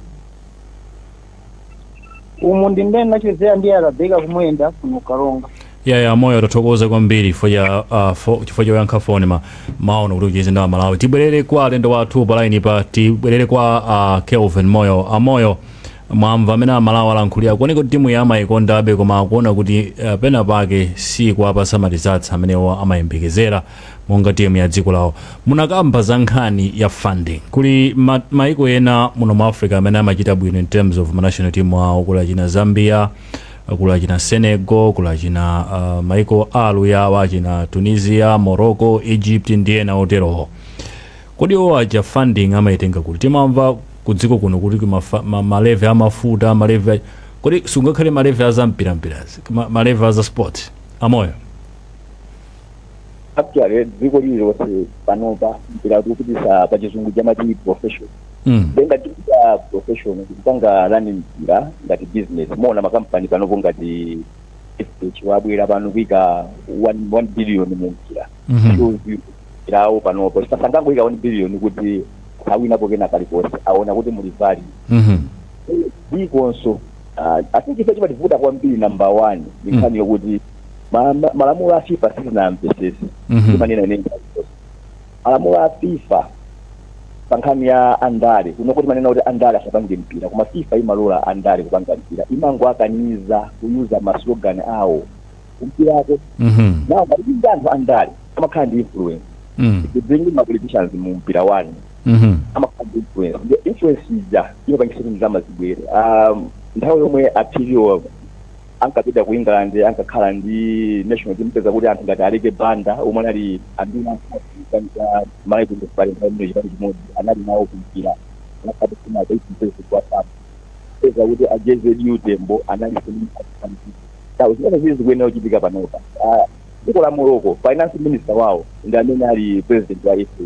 Umu ndi mmene ndachezera ndi Arabeka Kumwenda kuno Kalonga. Ya, Moyo, tathokoza kwambiri chifukwa choyankha foni ma maono kuti ucheze ndi Amalawi. Tibwerere kwa alendo wathu pa line pa. Tibwerere kwa Kelvin Moyo. Amoyo, mwamva amene Amalawi alankhulira. Kuoneka kuti timu ya amayikondabe, koma akuona kuti pena pake si kuwapasa ma results amenewo amayembekezera monga timu ya dziko lawo. Munakamba za nkhani ya funding. Kuli maiko ena muno mu Africa amene amachita bwino in terms of ma national team awo. Kuli achina Zambia, kuli achina Senegal, kuli achina maiko aluyawa, achina Tunisia, Morocco, Egypt ndi ena oterowo. Kodi iwo aja funding amayitenga kuti? Timamva ku dziko kuno kuti ma levy amafuta, ma levy. Kodi sungakhale ma levy azampirampirazi, ma levy aza sport, Amoyo? Actually, dziko lililonse panopa mpira tikupitisa pa Chizungu chamati professional. Then tikupita professional, tikupanga run mpira ngati business. Muona makampani panopo ngati FH wabwera pano kuika 1 billion mu mpira. Shows you mpirawo panopo sipasangangoika 1 billion kuti awinapo kena kalikonse, aona kuti muli value. Dzikonso I think ife chimativuta kwambiri, number one, ndi nkhani yokuti malamulo a FIFA sitinamvesese. Timanena ine malamulo a FIFA pa nkhani ya andale kuno, kuti manena kuti andale asapange mpira, koma FIFA imalola andale kupanga mpira, imangoakaniza kuyuza ma slogan awo kumpirako. Nawo ngati ndi anthu andale amakhala ndi influence. If you bring in ma politicians mu mpira wanu, amakhala ndi influence. Ndio influence ija imapangisa kuti ndalama zibwere. Nthawi yomwe Aphiriwo ankapita ku England, ankakhala ndi national team, peza kuti anthu ngati Aleke Banda omwe anali anduna Malawi Congress Party nthawi imeneyo, chipani chimodzi, anali nawo kumpira. President wa FAM, peza kuti a JZU Tembo anali tawo. Zimene zili zikuyenera kuchitika panopa, dziko la Morocco, finance minister wawo ndi amene ali president wa FA.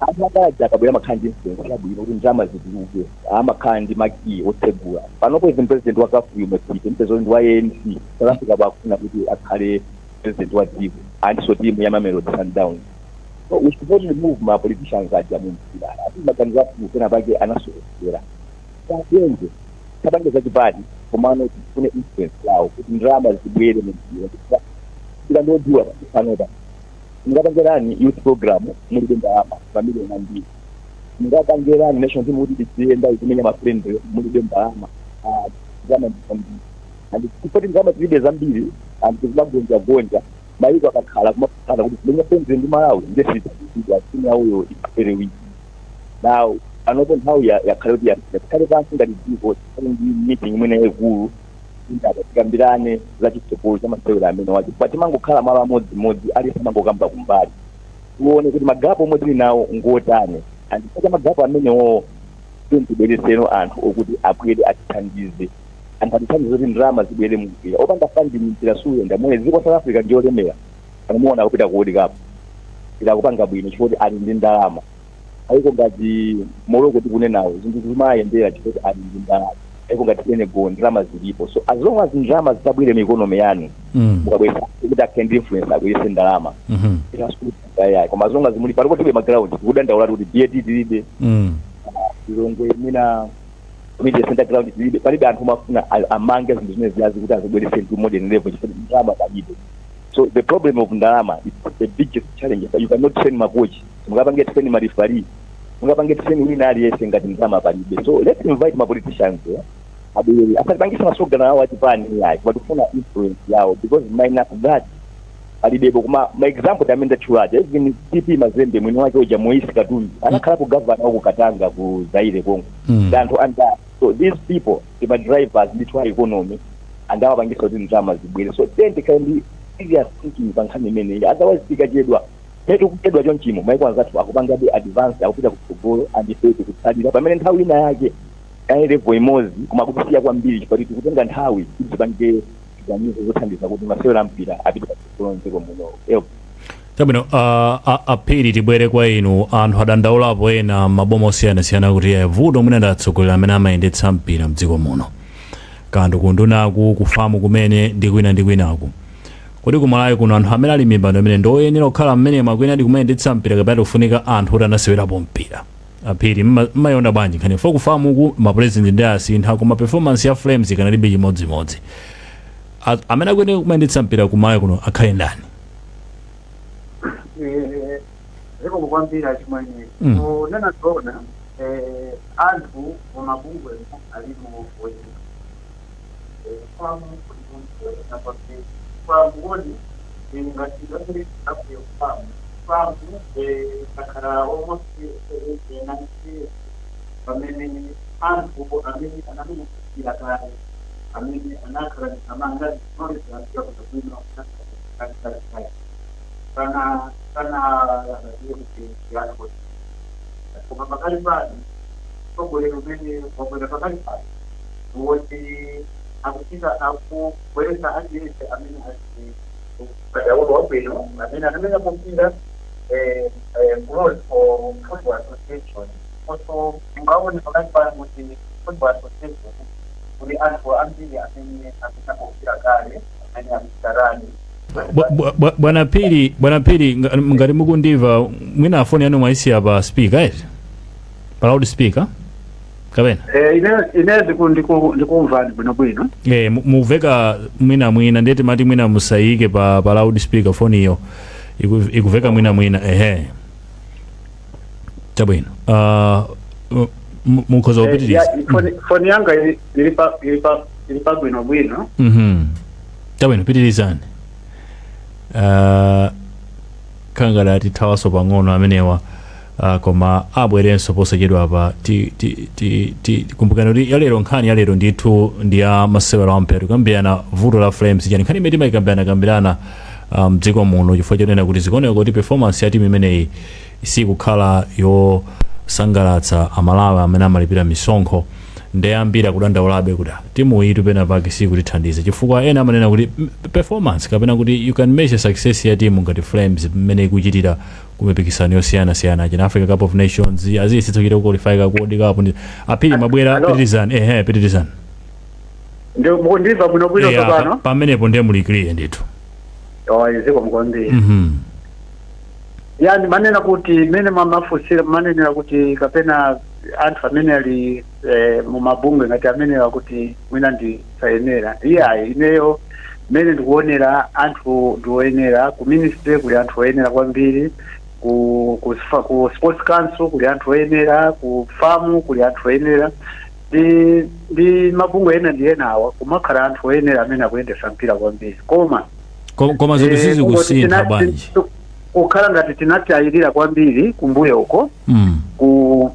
Anthu akaja akabwera amakhala ndi influence yabwino kuti ndalama zituluke, amakhala ndi makiyi otsegula. Panopo even president wa CAF yomwe mpeza ndi wa ANC South Africa bakufuna kuti akhale president wa dziko, andiso timu ya Mamelodi Sundowns. So we should not remove ma politicians aja mu mpira. Ati maganizo athu pena pake anasokonekera. Tayenze tapange zachipani, komano tifune influence yawo kuti ndalama zibwere mu mpira. Mpira ndodula panopa. Mungapangerani youth program mulibe ndalama mamiliyoni ambiri? Mungapangerani national team kuti tiziyenda ikumenya ma friendly mulibe ndalama? Ndalama ndi zambiri, and tipoti ndalama zilibe zambiri, anthu tizimagonja gonja. Mayiko akakhala kumakhala kuti kumenya friendly ndi Malawi ndesitidwa, timu yawoyo ipere weak. Now panopo nthawi yakhale kuti yakhale pansi ngati dziko, tikhale ndi meeting imene yayikulu, indaba tikambirane za chitsogolo cha masewera amene wacho, pa timangokhala malo amodzimodzi, aliyense amangokamba kumbali. Tione kuti ma gap omwe tili nawo ngotani, and cha ma gap amenewo tibwereseno anthu okuti abwere atithandize, anthu atithandize kuti ndalama zibwere mumpira. Opanda funding mpira suyenda. Mwene dziko South Africa ndiyolemera, anamuona kupita ku World Cup ikakupanga bwino chifukwa ali ndi ndalama. Ayiko ngati Morocco tikunenawo, zinthu zimayendera chifukwa ali ndi ndalama. Ayiko ngati Senegal, ndalama zilipo. So as long as ndalama zitabwere mu economy yanu, mukabwesa kuti akhale ndi influence, abwerese ndalama, yayi. Koma as long as muli palipo, tilibe ma ground, tikudandaula kuti BAT tilibe, Lilongwe mwina community center ground tilibe, palibe. Anthu omafuna amange zinthu zimene ziyazi kuti azibwerese to modern level chifukwa ndalama palibe. So the problem of ndalama is the biggest challenge. You cannot train makochi, mungapange train ma referee, mungapange train wina aliyense ngati ndalama palibe. So let's invite ma politicians, abwere, asatipangise ma slogan awo achipani yayi, koma tikufuna influence yawo, because minus that palibepo. Koma ma example amene ndatchulaja, even TP Mazembe, mwini wake uja Moise Katumbi anakhalapo governor waku Katanga ku Zaire Congo. Anthu anda. So these people ndi ma drivers ndithu a economy, and awapangisa kuti ndalama zibwere. So then tikhale ndi serious thinking pa nkhani imeneyi, otherwise tikachedwa petu kuchedwa chonchimo, maiko anzathu akupangabe advance, akupita kutsogolo, and ife tikutsalira, pamene nthawi ina yake ayi level imodzi, koma kutisiya kwambiri chifukwa tikutenga nthawi kuti tipange ziganizo zothandiza kuti masewera ampira apite patsogolo mdziko muno. Chabwino, aphiri, tibwere kwa inu. Anthu adandaulapo ena maboma osiyanasiyana kuti vuto mwina ndatsogolera amene amayendetsa mpira mdziko muno, kanthu kundunaku, ku FAM kumene, ndi kwina ndi kwinaku. Kodi kumalawi kuno anthu amene ali mipando imene ndoyenera kukhala mmene makwena ndi kumayendetsa mpira, kapena kufunika anthu kuti anasewerapo mpira? Aphiri, mmayiona bwanji nkhani fo ku FAM ku ma president ndi asintha, koma performance ya Flames ikanalibe chimodzimodzi? Amene akuyenera kumayendetsa mpira kumalawi kuno akhale ndani? Zikomo kwambiri, achimwene. Kunena zoona, anthu mumabungwe alimo woyera. FAM kuli munthu woyera kwambiri. FAM kodi ngati ngati akuyo FAM, FAM takhala almost 90 years pamene anthu amene anamenyesera kale, amene anakhala amanga knowledge anthu bwino kale kale, kana kana akaziye kuti yathu. Koma pakali pano mtsogoleri umene wabwera pakali pano woti akuchita akubweretsa aliyense amene ali ukadaulo wabwino, amene anamenya mpira, close for football association. So mungaone pakali pano kuti football association kuli anthu ambiri amene amenya mpira kale, amene akuchitarani. Bwana Phiri, bwana Phiri, ngati mukundimva, mwina foni yanu mwaisiya pa speaker eti, pa loud speaker kapena? Ine ndikumvani bwinobwino. Muveka mwina mwina, ndeti mati mwina musayike pa loud speaker foni iyo, ikuveka mwina mwina. Ehe, chabwino, mukhoza kupitiriza. Ya, foni yanga ili pa bwinobwino. Chabwino, pitirizani. Khangala tithawaso pang'ono amenewa, koma abwerenso posachedwa pa. Kumbukani kuti yalero, nkhani yalero ndithu ndi ya masewero ampira. Tikambirana vuto la Flames chani, nkhani imene timayikambirana kambirana mdziko muno, chifukwa chonena kuti zikuoneka kuti performance ya timu imeneyi sikukhala yo Kusangalatsa Amalawi amene amalipira misonkho. Ndiye ambiri akudandaulabe kuti, "Ah, timu iyi pena pake sikutithandiza," chifukwa ena amanena kuti performance, kapena kuti you can measure success ya timu ngati Flames mmene ikuchitira ku mipikisano yosiyanasiyana, china Africa Cup of Nations, aziyesitsa kuchita kuqualify ka World Cup. Ndi aphiri mabwera. Hello. Pitirizani, ehe, pitirizani. Ndi mukundimva bwinobwino? Eya, Tsopano pamenepo ndiye muli clear ndithu. Oh, zikomo kwambiri. Yani manena kuti mene mamafunsira, manenera kuti kapena anthu amene ali mumabungwe ngati amenewa kuti mwina ndi sayenera. Iyayi, ineyo mmene ndikuonera, anthu ndioyenera. Ku ministry kuli anthu oyenera kwambiri, ku sports council kuli anthu oyenera, ku FAM kuli anthu oyenera, ndi mabungwe ena ndi ena awa kumakhala anthu oyenera amene akuyendesa mpira kwambiri, koma Koma zinthu sizikusintha bwanji? Kukhala ngati tinatayirira kwambiri kumbuyo uko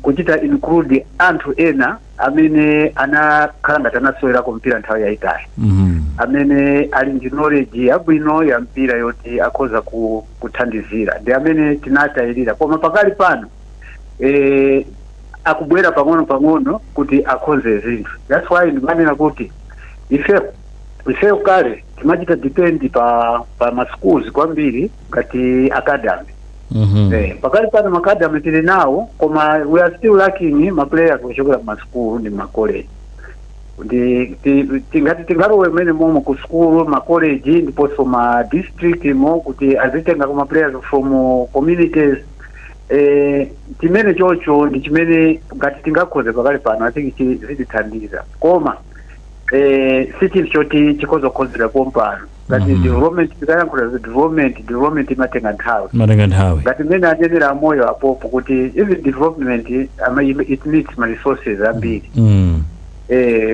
kuchita include anthu ena amene anakhala ngati anasowerako mpira nthawi yayitali, amene ali ndi knowledge yabwino ya mpira yoti akhoza kuthandizira, ndi amene tinatayirira. Koma pakali pano akubwera pang'ono pang'ono kuti akonze zinthu. That's why ndimanena kuti ifeyo kale timachita depend pa ma schools kwambiri ngati academy. Pakali pano ma academy tili nawo, koma we are still lacking ma players kuchokera ma school ndi ma college. Ndi tingati tingalowe mmene momwe ku school, ma college, ndiponso ma district mo, kuti azitenga ma players from communities, chimene chocho ndi chimene ngati tingakhoze pakali pano, I think zitithandiza. Koma si chinthu choti chikhoza kukhozera pompano ngati development. Tikayankhula za development, development imatenga nthawi. Matenga nthawi. Ngati mmene anenera amoyo apopo kuti even development it needs ma resources ambiri,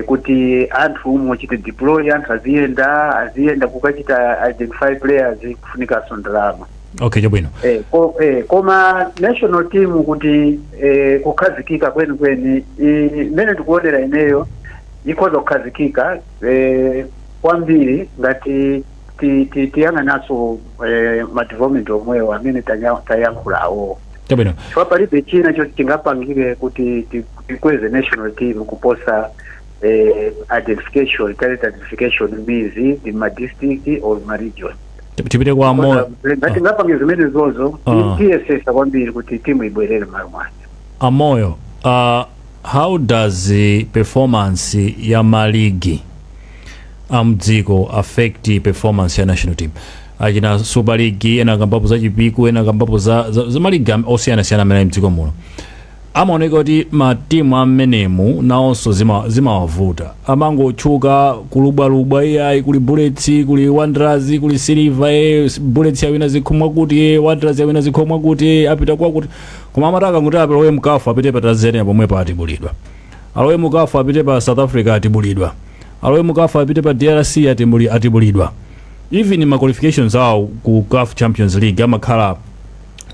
kuti anthu muchite deploy, anthu aziyenda kukachita identify players, kufunikanso ndalama. Okay, chabwino. Koma national team kuti kukhazikika kwenikweni, imene ndikuonera ineyo, ikhoza kukhazikika kwambiri ngati tiyang'ananso ma development omwewo amene tayankhulawo, chifukwa palibe china choti tingapangire kuti tikweze national team kuposa identification, talent identification mizi ndi ma district or ma region. Tipite kwa Amoyo. Ngati ngapange zimene zozo, tiyesesa kwambiri kuti timu ibwerere malo mwake. Amoyo, how does the performance ya maligi amdziko affect performance ya national team? Achina Super League, ena akambapo za Chipiku, ena akambapo za maligi osiyanasiyana amene ali mdziko muno. Amaoneka kuti matimu amenemu nawonso zimawavuta, amangotchuka kulubwalubwa, iyayi, kuli Bullets, kuli Wanderers, kuli Silver, Bullets yawina zikhomwa kuti, Wanderers yawina zikhomwa kuti, apita kwakuti, koma amataka kuti alowe mu CAF, apite pa Tanzania pomwepo, atibulidwa. Alowe mu CAF, apite pa South Africa, atibulidwa. Alowe mu CAF, apite pa DRC, atibulidwa. Even ma qualifications awo ku CAF Champions League amakhala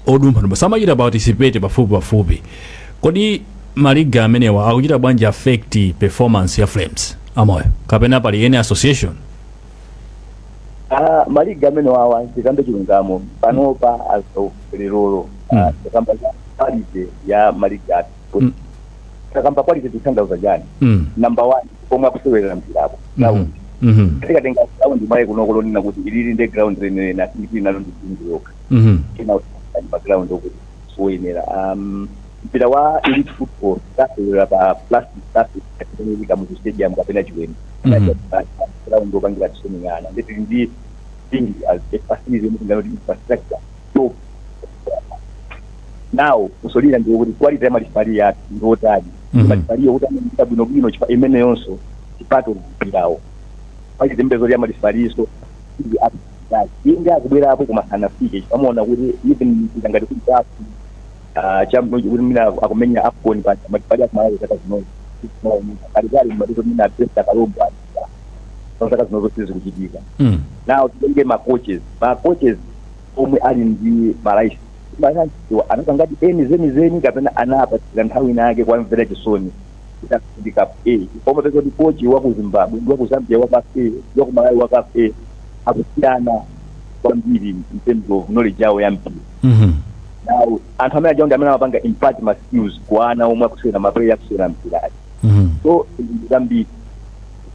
odumpha, samachita participate pafupi pafupi. Kodi maliga amenewa akuchita bwanji affect performance ya Flames, Amoyo, kapena pali any association? Ah, maliga amene wawa, tikambe chilungamo, panopa as of lerolo, tikamba za quality ya maliga athu. Tikamba quality, tikutanthauza chani? Number one, pomwe akusewera mpirapo, ground. Tikatenga ground mwayi kunoko lonena kuti ilili ndi ground leneleni, asindikili nalo ndi dzungu yokha. Ena pa ground okuti soyenera. Mpira wa elite football tasewera pa plastic surface Kamuzu Stadium kapena Chiwembe, ground opangira training ana. Ndeti ndi thing as a facility yomwe tinganoti infrastructure top. Now kusolira ndiwo kuti quality ya malifali yathu ndiotali. Malifaliyo kuti amachita bwinobwino, chipa imeneyonso chipato mpirawo pali zembezo lya malifaliso ili inde akubwerapo koma sanafike. Chipamuona kuti even ngati kuti CAF kuti mina akumenya AFCON pa malifali akumalawi zaka zinozi, kalekale matizo mina apesa kalombo zaka zinozo sizikuchitika. Now titenge ma coaches, ma coaches omwe ali ndi ma license anapangati eni zenizeni kapena anapatira nthawi inake kwamvera chisoni kuti afike CAF A, omwe peza kuti coach wa ku Zimbabwe ndi wa ku Zambia wa CAF A ndi wa ku Malawi wa CAF A akusiyana kwambiri in terms of knowledge yawo ya mpira. Now anthu amene ajawo ndi amene amapanga impart ma skills kwa ana omwe akusewera, ma player akusewera mpirayi. So zambiri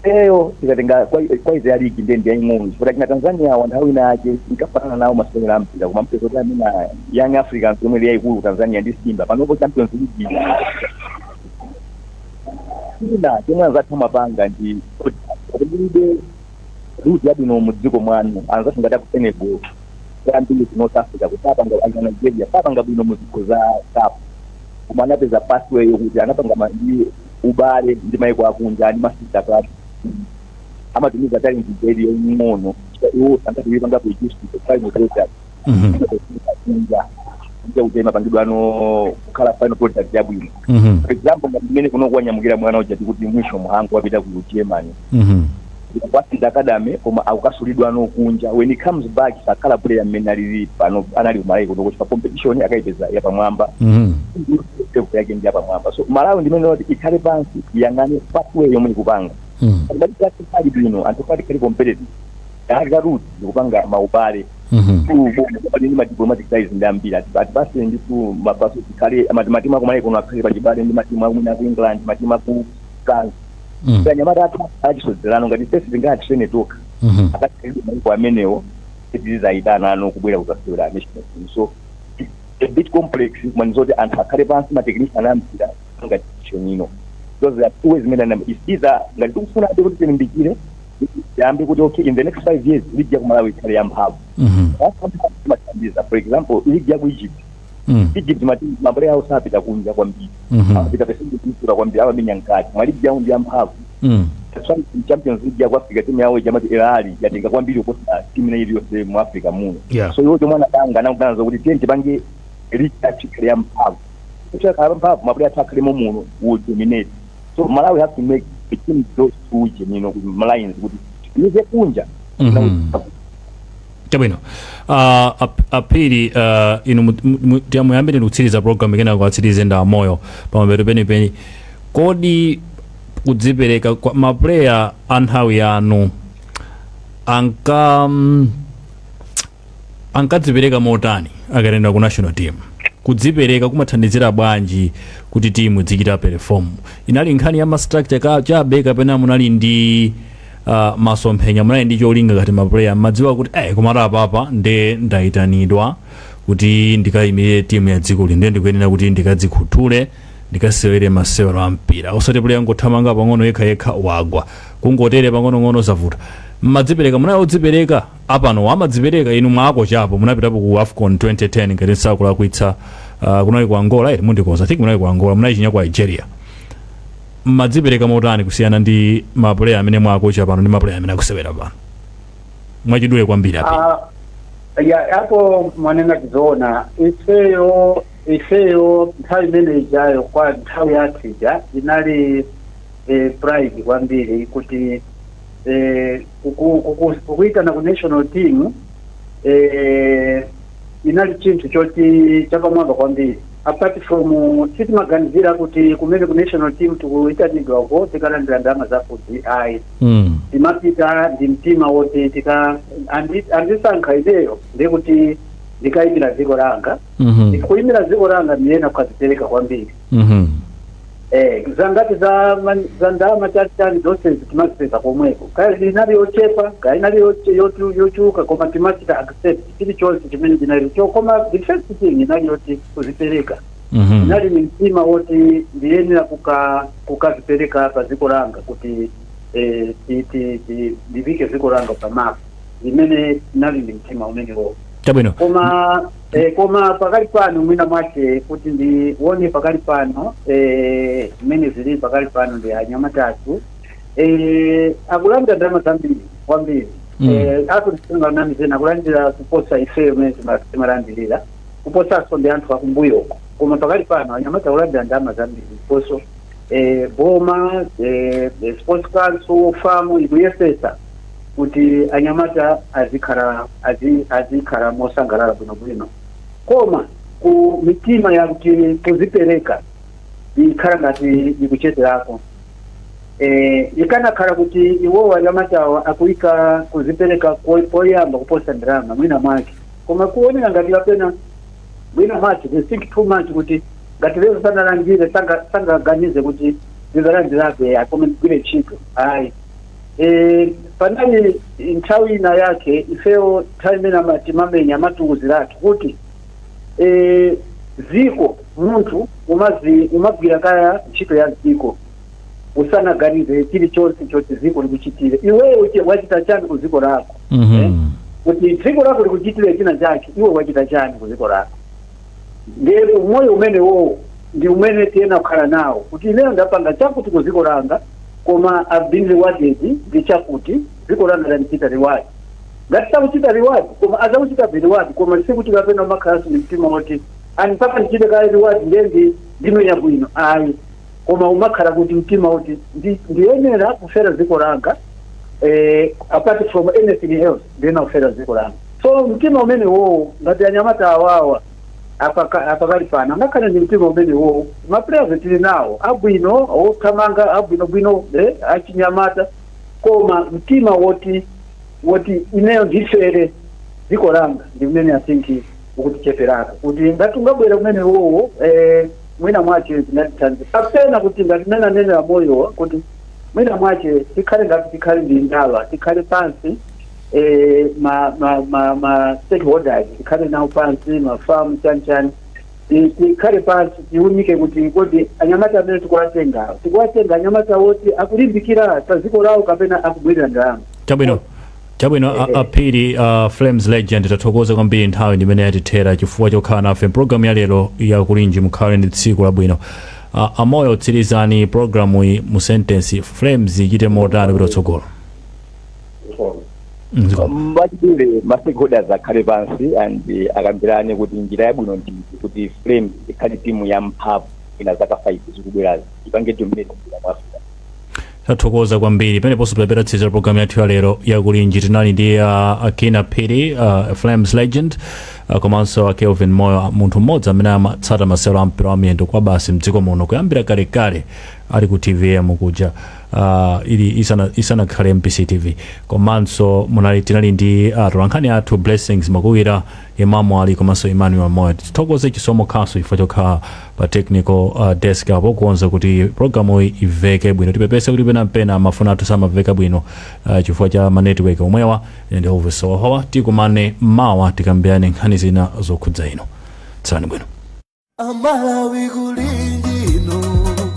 eyo tikatenga kwa ize ya ligi ndiye ndi yaying'ono, chifukwa china Tanzania wa nthawi ina yake inkafanana nawo masewera ampira, koma mpeza kuti amene Young Africans yomwe ili yayikulu ku Tanzania ndi Simba panopo Champions League ina chomwe anzathu amapanga ndi kuti route yabwino mu dziko mwanu. Anzathu ngati aku Senegal kwambiri, ku North Africa kusapanga, anga Nigeria sapanga bwino mu zikho za CAF, koma anapeza pathway yokuti anapanga ndi ubale ndi maiko akunja ndi ma sister club, amatumiza talent ili yong'ono, iwo sangati ipanga produce the final product kunja kunja kuti imapangidwa ano kukhala final product yabwino. For example, ngati mmene kuno kuwanyamukira mwana uja tikuti mwisho Mhango wapita ku Germany kwasinda academy, koma akukasulidwa ano kunja. When he comes back sakhala player mmene alili pano anali kumalawi kuno, kuti pa competition akayipeza yapamwamba, level yake ndi yapamwamba. So Malawi ndimene kuti ikhale pansi, iyang'ane pathway yomwe ikupanga bati pali bwino, anthu pati khali competitive akaruti ndikupanga maubale ndi ma diplomatic ties ndi ambiri ati basi nditu mapaso tikhale matimu akumalawi kuno akhale pachibale ndi matimu akumwina ku England, matimu aku France. Anyamata athu achisodzerano ngati sesi tingatisene tokha akathalidwe maiko amenewo tizayitana ano kubwera kuzasewera national team. So a bit complex, koma ndizoti anthu akhale pansi, ma technician ampira nga decision ino, because there are two ways imene is either ngati tikufuna ade kuti tilimbikire, tiyambe kuti okay, in the next 5 years ligi ya ku Malawi ikhale yamphamvu. Imathandiza, for example, ligi ya ku Egypt. Egypt ma player awo sapita kunja kwambiri, amapita percentage ikula kwambiri, amamenya mkati mwa ligi yawo ndi yamphamvu. That's why in Champions League ya ku Africa timu yawo ijamati Al Ahly yatenga kwambiri kuposa timu ina iliyonse mu Africa muno. So iwo chomwe anapanga, anakuganiza kuti tiye tipange ligi yathu ikhale yamphamvu, kuti akhala mphamvu ma player athu akhalemo muno will dominate. So Malawi have to make between those two lines kuti titumize kunja. Chabwino. Aphiri, inu tiyamuyambire ndikutsiriza program, ikena kuatsirize nda moyo pamapeto penipeni. Kodi kudzipereka kwa ma player a nthawi yanu ankadzipereka motani akatenda ku national team? Kudzipereka kumathandizira bwanji kuti timu zichita perform? Inali nkhani ya ma structure chabe kapena munali ndi masomphenya, munali ndi cholinga ngati ma player, madziwa kuti komatu apapa nde ndayitanidwa kuti ndikayimirire timu ya dziko lino, ndiye ndikuyenera kuti ndikadzikhuthule, ndikasewere masewero a mpira, osati player ngothamanga pang'ono yekha yekha wagwa, kungotere pang'onong'ono zavuta? Mmadzipereka, munali odzipereka? Apano amadzipereka? Inu mwako chapo munapitapo ku AFCON 2010 ngati nsakulakwitsa, kunali ku Angola ere? Mundikonza, I think munali ku Angola, munayichinya ku Algeria. Mmadzipereka motani kusiyana ndi ma player amene mwakocha pano ndi ma player amene akusewera pano? Mwachidule kwambiri api. Ah, ya, apo mwanena tizoona, ifeyo nthawi imene ijayo, kwa nthawi yathu ija inali pride kwambiri kuti kukuitana ku national team inali chinthu choti chapamwamba kwambiri. Apart from sitimaganizira kuti kumene ku national team tikuitanidwako tikalandira ndalama zakuti, ayi. Timapita ndi mtima woti tika andisankha ineyo ndikuti ndikayimira dziko langa. Kuyimira dziko langa ndiyena kukazipereka kwambiri. Zangati za ndalama chani zonse timazipeza komweko, kaya inali yochepa, kaya inali yochuka, koma timachita accept chilichonse chimene chinali cho. Koma the first thing inali yoti kuzipereka. Inali ni mtima woti ndiyenera kukazipereka pa dziko langa kuti ndivike dziko langa pamapo, limene inali ndi mtima umenewo. Koma pakali pano mwina mwache kuti ndione pakali pano mmene zili pakali pano ndi anyamatatu akulandira ndalama zambiri kwambiri. Apo ndisinganamizeni, akulandira kuposa ifeyo mmene timalandirira, kuposanso ndi anthu akumbuyoko. Koma pakali pano anyamata akulandira ndalama zambiri, ndiponso boma, sports council, FAM ikuyesesa kuti anyamata azikhala mosangalala bwinobwino. Koma ku mitima yakuti kuzipereka ikhala ngati ikucheterako. Ikanakhala kuti iwowo anyamatawa akuyika kuzipereka poyamba kuposa ndalama mwina mwake, koma kuonera ngati kapena Mwina mwache they think too much kuti ngati lero sanalandire, sangaganize kuti ndizalandirabe, akome ndigwire ntchito, ayi. Panali nthawi ina yake ifeyo, nthawi imene timamenya, amatiuziratu kuti ziko munthu umagwira kaya ntchito ya ziko usanaganize chilichonse choti ziko likuchitire iweyo. Wachita chani ku ziko lako? Kuti dziko lako likuchitire china chake, iwe wachita chani ku dziko lako? Ndiye umoyo umene wowo ndi umene tiyena kukhala nawo, kuti ineyo ndapanga chakuti ku dziko langa, koma I've been rewarded ndi chakuti, dziko langa landichita reward. Ngati sakuchita reward, koma azakuchita reward, koma sikuti kapena umakhalanso ndi mtima woti ani mpaka ndichite kale reward ndiye ndimenya bwino, ayi. Koma umakhala kuti mtima woti ndiyenera kufera dziko langa, apart from anything else, ndiyena kufera dziko langa. So mtima umene wowo, ngati anyamata awawa apakali pano angakhale ndi mtima umene wowo, maplayers tili nawo abwino, othamanga abwinobwino, achinyamata, koma mtima woti ineyo ndifere dziko langa ndi umene I think ukuticheperako. Kuti ngati ungabwera kumene wowo, mwina mwache zinatithandiza, kapena kuti ngati mene anenera moyowa, kuti mwina mwache tikhale ngati tikhale ndi ndalama, tikhale pansi, ma stakeholders tikhale nawo pansi, mafamu, chani chani, tikhale pansi tiunike kuti kodi anyamata amene tikuwatenga anyamata woti akulimbikira pa dziko lawo kapena akubwerera ndalama. Chabwino, aphiri, Flames legend, tathokoza kwambiri. Nthawi ndimene yatithera chifukwa chokhala nafe mpulogalamu ya lero ya Kulinji. Mukhale ndi tsiku labwino. Amoyo, tsirizani programu iyi mu sentence. Flames ichite motani kuti tsogolo? Zikomo. Mwachidule, ma stakeholders akhale pansi and akambirane kuti njira yabwino ndi kuti Flames ikhale timu ya mphamvu ina zaka 5 zikubwerazi ipange dominate mpira mu Africa. Tathokoza kwambiri. Peneponso tapera tsizo la programu yathu ya lero yakulinji. Tinali ndi Akina Phiri, Flames legend, komanso Kelvin Moyo, munthu mmodzi amene amatsata masewero a mpira wa miyendo kwa basi mdziko muno kuyambira kalekale ali ku TVM kuja, ili isanakhale MBC TV. Komanso tinali ndi atolankhani athu Blessings Makuwira, Imamu Ali komanso Emmanuel Moyo. Tithokoze Chisomo Khaso chifukwa chokhala pa technical desk apo kukonza kuti programu iyi iveke bwino. Tipepese kuti pena mpena mafoni athu samaveka bwino chifukwa cha ma network omwewa. Ine ndi Elvis Wahawa. Tikumane mawa, tikambirane nkhani zina zokhudza ino. Tsalani bwino. Amalawi, kulinji ino,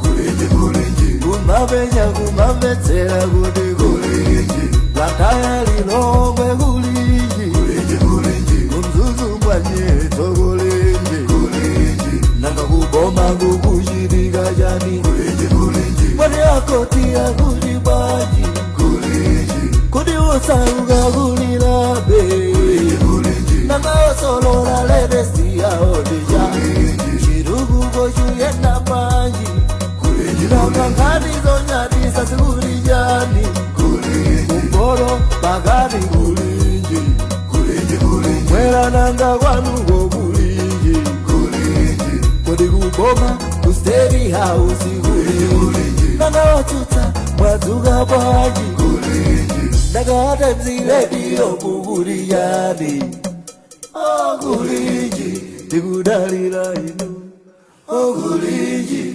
kulinji, kulinji, kumapenya kumamvetsera kuti kulinji, Blantyre, Lilongwe, kulinji, kulinji, kulinji, kumzuzu mwanyeto, kulinji, kulinji, nanga kuboma kukuchitika chani? Kulinji, kulinji, mwani akoti akuti bwanji? Kulinji, kuti usauka kulilabe? Kulinji, kulinji, nanga osolola latest yaodija chitukuko chuyenda bwanji? Nanga nkhani zonyadisa zikuli chani? Kumporo pakati, kulinji, mwera, nanga kwanuko kulinji? Kodi kuboma ku State House kulinji? Nanga watsutsa mwadzuka bwanji? Nanga Times Radio kukuli chani? Okulinji, tikudalira inu, okulinji.